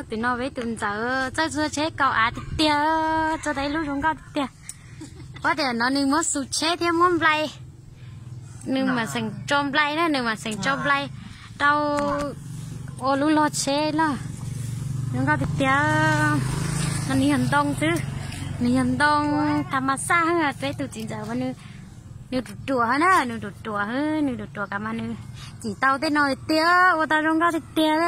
Tus no peb tus ntxawm txawj txua tsheb kaus av tiag tiag, txua tau ib lub zoo nkauj tiag tiag. Pab tias no nws muab xu tsheb thiab muab nplai, nws mam xeem tso nplai na, nws mam xeem tso nplai rau ua lub log tsheb loj. Zoo nkauj tiag tiag. No nws yog ntoo xwb, nws yog ntoo tham mas xaj. Peb tus txiv ntxawm mas nws ruam ruam na, nws ruam ruam, nws ruam ruam kam mas nws cim tau tej no tiag tiag, ua tau zoo nkauj tiag tiag.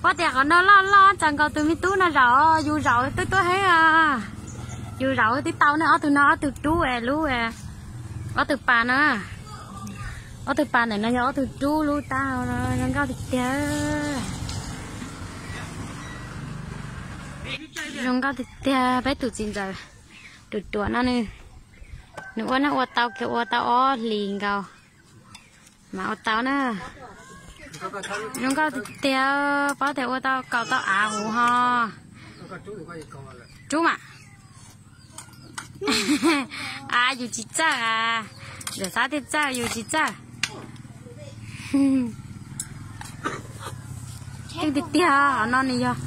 Pab tias qhov no loj loj txawm nkaus tus me tub no zaum, yus zaum twb tuab heev. Yus zaum twb tau na, ob tug no ob tug rub es lub, ob tug pas no, ob tug pas ntawm no yog ob tug rub lub tab no, zoo nkauj tiag tiag. Zoo nkauj tiag tiag, peb tus txiv ntxawm ruam ruam no nws, nws ua na ua tau kiag, ua tau ob hlis nkaus mas ua tau na. Zoo nkauj tiag tiag, pab tias ua tau kaus tau av huv ho. Rub mas. Av yus tsis txawj a, ntxawm Xab thiaj txawj, yus tsis txawj. Zoo tiag tiag, qhov no nws yog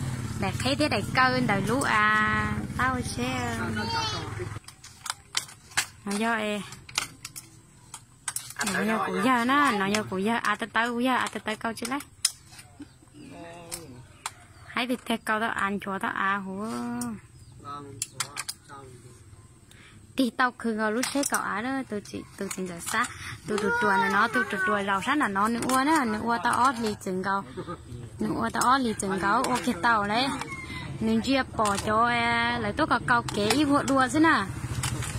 daim qheb thiab daim kaw ntawm lub av tab ua tsheb. No yog, no yog kuv yawg na, no yog kuv yawg, av tawv tawv, kuv yawg av tawv tawv kaus tsis laib. Haib tiag tiag, kaus tau av, nchuav tau av huv. Tig tau khwv nkaus lub tsheb kaus av, tus txiv ntxawm Xab, tus ruam ruam ntawm no, tus ruam ruam zaum sab nram no nws ua na, nws ua tau ob hlis txwm nkaus, nws ua tau ob hlis txwm nkaus ua kiag tau lawm. Nws ntsia pom cov lawv tuaj kaus kaus kev ib vuag dua xwb na.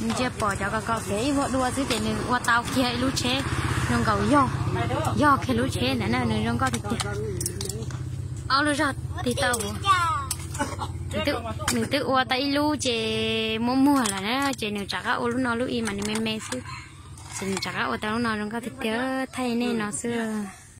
Nws ntsia pom cov kaus kaus kev ib vuag dua xwb ces nws ua tau kiag ib lub tsheb zoo nkaus yog, yog kiag lub tsheb ntawd na, nws zoo nkauj tiag tiag. Ob lub zog tig tau huv. Nws twb ua tau ib lub ces muaj muag lawm na, ces nws rov qab ua lub no lub ib mas nws me me xwb. Ces nws rov qab ua tau lub no zoo nkauj tiag tiag, thaij nej no xwb.